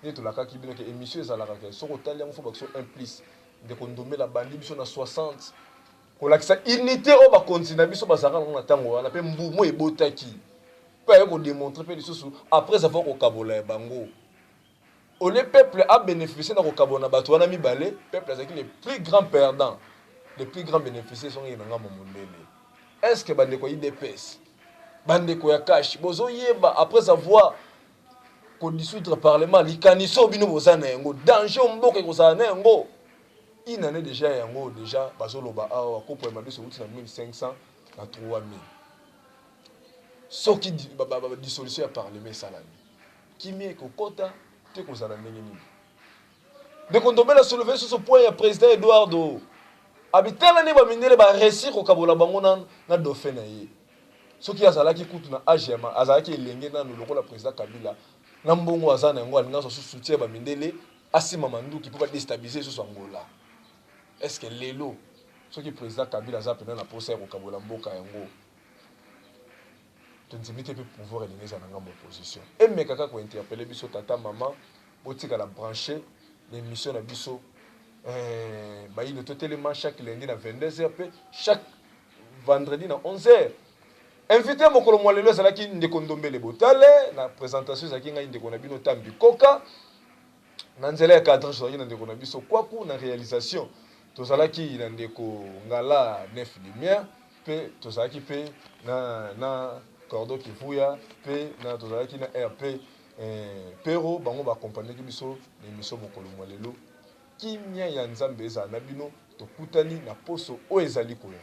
nde tolakaki bino ke émission ezalaka ke soki otali yango, fo bakiso 1 plus. Ndeko Ndombela bandi biso na 60 kolakisa unité oyo bakonzi na biso bazalaka nango na ntango wana, mpe mbumu ebotaki mpe aye kodémontrer mpe lisusu après avoir kokabola ya bango. Au lieu peuple abénéficie na kokabola na bato wana mibale, peuple azalaki le plus grand perdant, le plus grand bénéficiaire songi na ngambo mondele. Est ce que bandeko ya UDPS, bandeko ya CACH, bozoyeba après avoir kodissoudre parlement, likanisi oyo bino boza na yango, danger oyo mboka ekozala na yango? Une année déjà yango déjà bazoloba awa kopo ya madeso euti na 1500 na 3000. Soki dissolution ya parlement esalami, kimia ekokɔta te, kozala ndenge nini? Ndeko Ndombela soulevé susu point ya président Eduardo abitala nde bamindele baréussir kokabola bango na dauphin na ye. Soki azalaki kutu na age ya azalaki elenge nanu lokola président Kabila, na mbongo aza na yango, alingi azwa su soutien ya bamindele, asima manduki mpo badéstabiliser lisusu Angola. Est ce que lelo soki président Kabila aza mpena na posa ya kokabola mboka yango, tondimi te mpe pouvoir elingi eza na ngambo opposition emeka kaka kointerpeller biso? Tata, mama, botikala branché na émission na biso Bayino Totelema, chaque lundi na 22h mpe chaque vendredi na 11h. Invité mokolo mwa lelo ezalaki ndeko Ndombele Botale. Na présentation ezalaki ngai ndeko na bino Tambi Koka. Na nzela ya cadrage tozalaki na ndeko na biso Kwaku. Na réalisation tozalaki na ndeko Ngala Nef Lumière, mpe tozalaki mpe na Cordo Kivuya, mpe na tozalaki na RP Pero. Bango baaccompagnaki biso na émission mokolo mwa lelo. Kimia ya Nzambe ezala na bino. Tokutani na poso oyo ezali koya.